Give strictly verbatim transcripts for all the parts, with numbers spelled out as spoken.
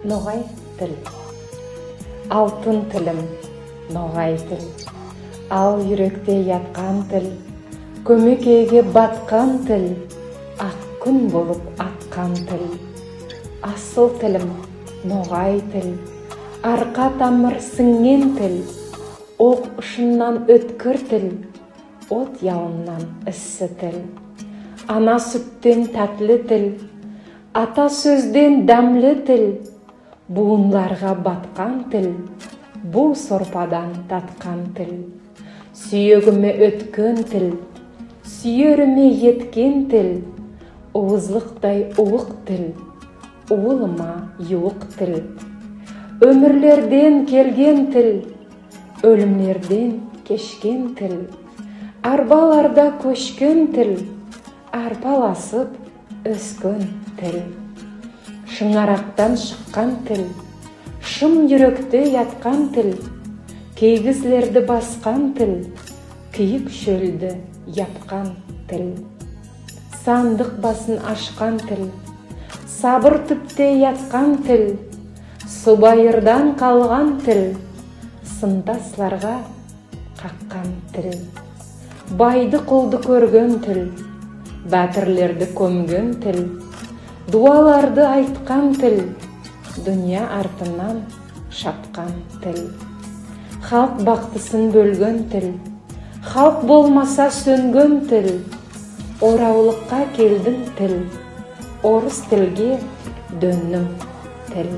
Ногай тил. Алтын тилим, ногай тил. Ал юректе яткан тил, коьмекейге баткан тил, ак куьн болып аткан тил. Асыл тилим, ногай тил. Арка тамыр синъген тил, ок ушыннан оьткир тил, от явыннан исси тил. Ана суьттен таьтли тил, ата соьзден даьмли тил. Бувынларга баткан тил, був сорпадан таткан тил. Суьегиме оьткен тил, суьериме еткен тил. Увызлыктай увык тил, увылыма ювык тил. Оьмирлерден келген тил, оьлимлерден кешкен тил. Арбаларда коьшкен тил, арпаласып оьскен тил. Шынъарактан шыккан тил, шын юректе яткан тил. Кийизлерди баскан тил, кийик шоьлди япкан тил. Сандык басын ашкан тил, сабыр туьпте яткан тил. Субайырдан калган тил, сынтасларга каккан тил. Байды-кулды коьрген тил, баьтирлерди коьмген тил. Дуваларды айткан тил, дуныяга артыннан шапкан тил. Халк бактысын боьлген тил, халк болмаса соьнген тил. Оравлыкка келдинъ, тил, орыс тилге доьндинъ, тил.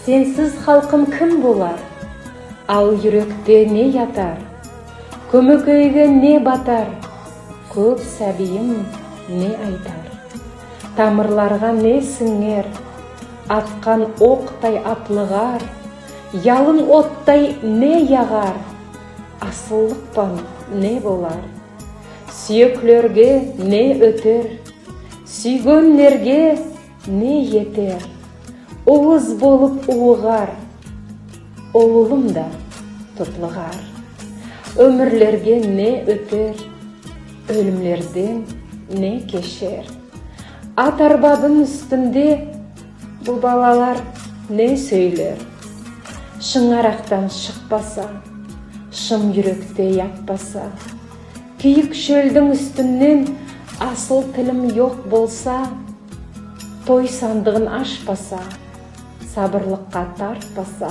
Сенсиз халкым ким болар? Ал юректе не ятар? Коьмекейге не батар? Коьп саьбийим не айтар? Тамырларга не синъер? Аткан октай атлыгар, ялын оттай не ягар? Асыллык пан не болар? Суьеклерге не оьтер? Суьйгенлерге не етер? Увыз болып увыгар, увылым да тутлыгар. Оьмирлерге не оьтер? Оьлимлерден не кешер? Ат арбадынъ уьстинде бу балалар не соьйлер? Шынъарактан шыкпаса, шын юректе ятпаса, кийик шоьлдинъ уьстиннен асыл тилим йок болса, той сандыгын ашпаса, сабырлыкка тартпаса,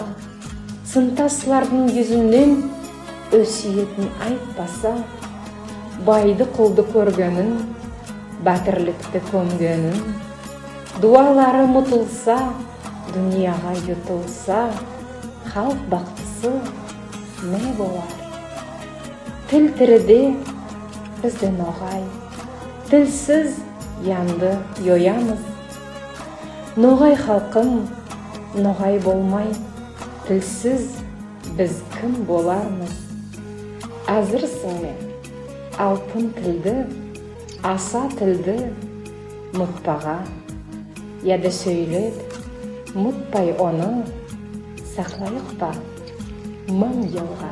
сынтаслардынъ юзиннен осиетин айтпаса, байды-кулды коьргенин, баьтирликти коьмгенин, дувалары мутылса, дуныяга ютылса, халк бактысы не болар? Тил тириде биз де ногай, тилсиз янды йоямыз. Ногай халкым, ногай болмай, тилсиз биз ким болармыз? Аьзирсинъме алтын тилди, аса тилди мутпага, яде соьйлеп, мутпай оны саклайык па мынъ йылга?